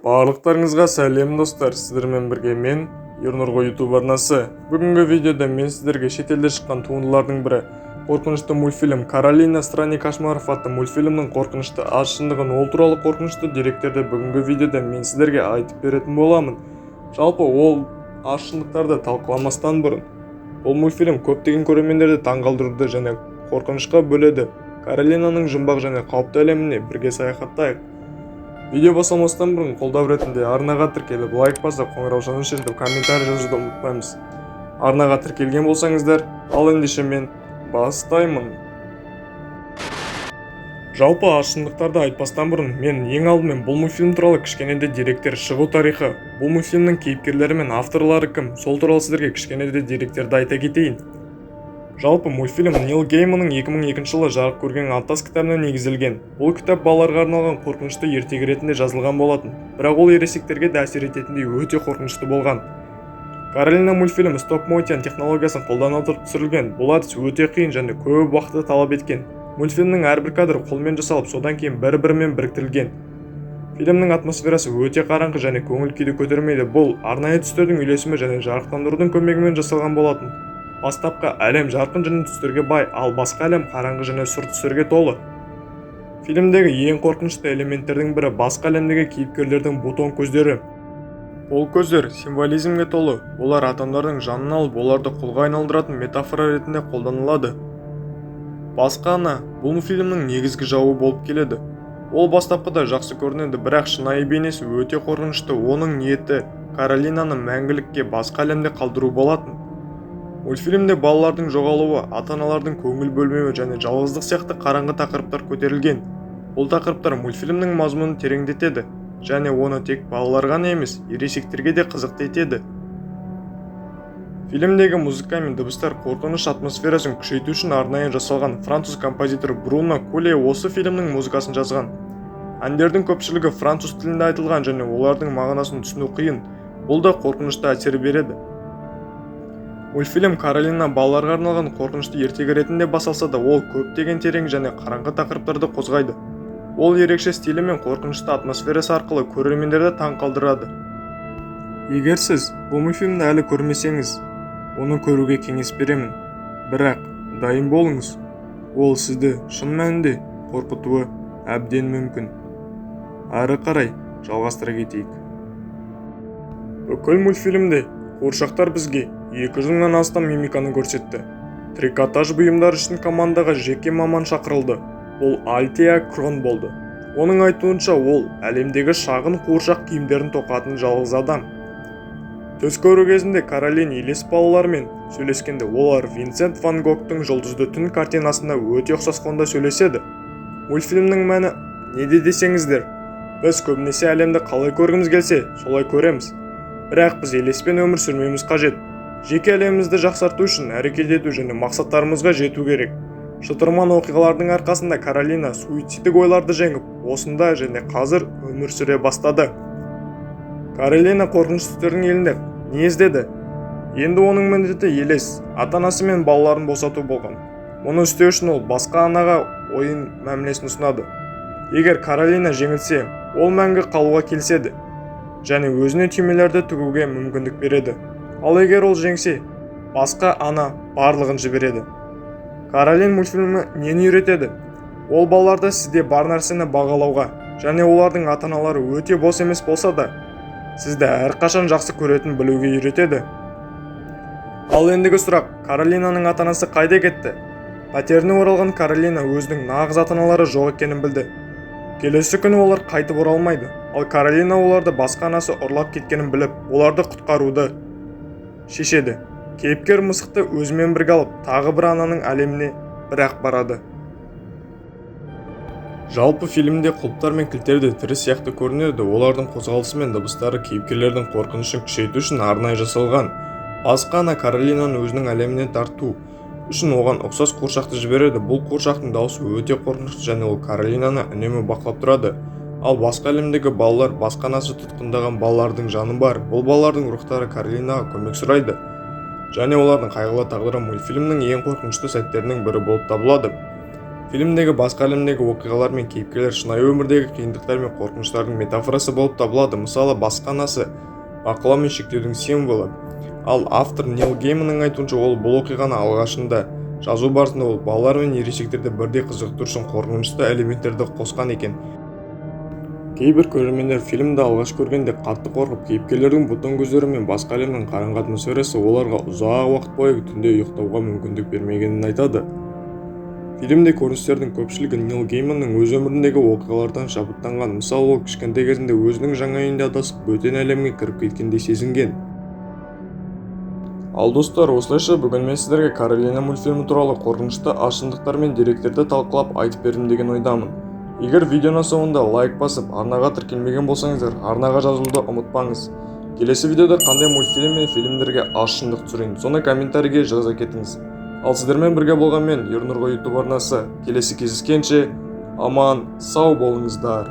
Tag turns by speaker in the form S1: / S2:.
S1: Барлықтарыңызға сәлем, достар! Сіздермен бірге мен, Ернұр ғой YouTube арнасы. Бүгінгі видеода мен сіздерге шетелде шыққан туындылардың бірі, қорқынышты мультфильм «Коралина в стране кошмаров» атты мультфильмнің қорқынышты аз шындығын, ол туралы қорқынышты деректерді бүгінгі видеода мен сіздерге айтып беретін боламын. Жалпы, ол аз шындықтарды талқыламастан бұрын, бұл мультфильм көптеген көрермендерді таңғалдыруды және қорқынышқа бөледі. Коралинаның жұмбақ және қауіпті әлеміне бірге саяхаттайық. Видео басталмастан бұрын қолдау ретінде арнаға тіркеліп, лайк басып, қоңыраушаны шертіп, комментарий жазуды ұмытпаймыз, арнаға тіркелген болсаңыздар. Ал ендеше мен бастаймын. Жалпы, аз шындықтарды айтпастан бұрын мен ең алдымен бұл мультфильм туралы кішкене де деректер, шығу тарихы, бұл мультфильмнің кейіпкерлері мен авторлары кім, сол туралы сіздерге кішкене де деректерді айта кетейін. Жалпы, мультфильм Нил Гейманның 2002 жылы жарық көрген «Аттас» кітабына негізделген. Бұл кітап балаларға арналған қорқынышты ертегі ретінде жазылған болатын, бірақ ол ересектерге де әсер ететіндей өте қорқынышты болған. «Коралина» мультфильмі стоп-моушен технологиясын қолдана отырып түсірілген. Бұл әдіс өте қиын және көп уақытты талап еткен. Мультфильмнің әрбір кадры қолмен жасалып, содан кейін бір-бірімен біріктірілген. Фильмнің атмосферасы өте қараңғы және көңіл күйді көтермейді. Бұл арнайы түстердің үйлесімі және жарықтандырудың көмегімен жасалған болатын. Бастапқы әлем жарқын және түстерге бай, ал басқа әлем қараңғы және сұр түстерге толы. Фильмдегі ең қорқынышты элементтердің бірі – басқа әлемдегі кейіпкерлердің бутон көздері. Бұл көздер символизмге толы. Олар адамдардың жанын алып, оларды құлға айналдыратын метафора ретінде қолданылады. Басқа ана бұл фильмнің негізгі жауы болып келеді. Ол бастапқыда жақсы көрінеді, бірақ шынайы бейнесі өте қорқынышты. Оның ниеті Коралинаны мәңгілікке басқа әлемде қалдыру болатын. Мультфильмде балалардың жоғалуы, ата-аналардың көңіл бөлмеуі және жалғыздық сияқты қараңғы тақырыптар көтерілген. Бұл тақырыптар мультфильмнің мазмұнын тереңдетеді және оны тек балаларға ғана емес, ересектерге де қызықты етеді. Фильмдегі музыка мен дыбыстар қорқыныш атмосферасын күшейту үшін арнайы жасалған. Француз композиторы Бруно Куле осы фильмнің музыкасын жазған. Әндердің көпшілігі француз тілінде айтылған және олардың мағынасын түсіну қиын. Бұл да қорқынышты әсер береді. Мультфильм «Коралина» балаларға арналған қорқынышты ертегі ретінде басталса да, ол көптеген терең және қараңғы тақырыптарды қозғайды. Ол ерекше стилі мен қорқынышты атмосферасы арқылы көрермендерді таң қалдырады. Егер сіз бұл мультфильмді әлі көрмесеңіз, оны көруге кеңес беремін, бірақ дайын болыңыз: ол сізді шын мәнінде қорқытуы әбден мүмкін. Әрі қарай жалғастыра кетейік. Бүкіл мультфильмде қуыршақтар бізге 200 мыңнан астам мимиканы көрсетті. Трикотаж бұйымдар үшін командаға жеке маман шақырылды. Бұл Альтея Крон болды. Оның айтуынша, ол әлемдегі шағын қуыршақ киімдерін тоқатын жалғыз адам. Түс көру кезінде Каролин елес балалармен сөйлескенде, олар Винсент ван Гогтың «Жұлдызды түн» картинасына өте ұқсас фонда сөйлеседі. Мультфильмнің мәні неде десеңіздер, біз көбінесе әлемді қалай көргіміз келсе, солай көреміз. Бірақ біз елеспен өмір сүрмеуіміз қажет. Жеке әлемімізді жақсарту үшін әрекет ету және мақсаттарымызға жету керек. Шытырман оқиғалардың арқасында Каролина суицидтік ойларды жеңіп, осында және қазір өмір сүре бастады. Каролина қорқынышты түстердің елінде не іздеді? Енді оның міндеті елес ата-анасы мен балаларын босату болған. Мұны істеу үшін ол басқа анаға ойын мәмілесін ұсынады. Егер Каролина жеңілсе, ол мәңгі қалуға келіседі және өзіне түймелерді тігуге мүмкіндік береді. Ал егер ол жеңсе, басқа ана барлығын жібереді. «Каролин» мультфильмі нені үйретеді? Ол балаларды сізде бар нәрсені бағалауға және олардың ата-аналары өте бос емес болса да, сізді әрқашан жақсы көретінін білуге үйретеді. Ал ендігі сұрақ: Каролинаның ата-анасы қайда кетті? Пәтеріне оралған Каролина өзінің нағыз ата-аналары жоқ екенін білді. Келесі күні олар қайтып оралмайды, ал Каролина оларды басқа анасы ұрлап кеткенін біліп, оларды құтқаруды шешеді. Кейіпкер мысықты өзімен бірге алып, тағы бір ананың әлеміне бірақ барады. Жалпы, фильмде құлыптар мен кілттер де тірі сияқты көрінеді. Олардың қозғалысы мен дыбыстары кейіпкерлердің қорқынышын күшейту үшін арнайы жасалған. Басқа ана Каролинаны өзінің әлеміне тарту үшін оған ұқсас қуыршақты жібереді. Бұл қуыршақтың дауысы өте қорқынышты және ол Каролинаны үнемі бақылап тұрады. Ал басқа әлемдегі балалар – басқа анасы тұтқындаған балалардың жаны бар. Бұл балалардың рухтары Каролинаға көмек сұрайды және олардың қайғылы тағдыры мультфильмнің ең қорқынышты сәттерінің бірі болып табылады. Фильмдегі басқа әлемдегі оқиғалар мен кейіпкерлер шынайы өмірдегі қиындықтар мен қорқыныштардың метафорасы болып табылады. Мысалы, басқа анасы бақылау мен шектеудің символы. Ал автор Нил Гейманның айтуынша, ол бұл оқиғаны алғашында жазу барысында ол балалар мен ересектерді бірдей қызықтыру үшін қорқынышты элементтерді қосқан екен. Кейбір көрермендер фильмді алғаш көргенде қатты қорқып, кейіпкерлердің бутон көздері мен басқа әлемнің қараңғы атмосферасы оларға ұзақ уақыт бойы түнде ұйықтауға мүмкіндік бермегенін айтады. Фильмде көріністердің көпшілігі Нил Гейманның өз өміріндегі оқиғалардан шабыттанған. Мысалы, ол кішкентай кезінде өзінің жаңа үйінде адасып, бөтен әлемге кіріп кеткендей сезінген. Ал, достар, осылайша бүгін мен сіздерге «Коралина» мультфильмі туралы қорқынышты шындықтар мен деректерді талқылап айтып бердім деген ойдамын. Егер видеоның соңында лайк басып, арнаға тіркелмеген болсаңыздар, арнаға жазылуды ұмытпаңыз. Келесі видеода қандай мультфильм мен фильмдерге аз шындық түсірейін, соны комментарийге жаза кетіңіз. Ал сіздермен бірге болған мен, Ернұр ғой ютуб арнасы. Келесі кездескенше аман сау болыңыздар.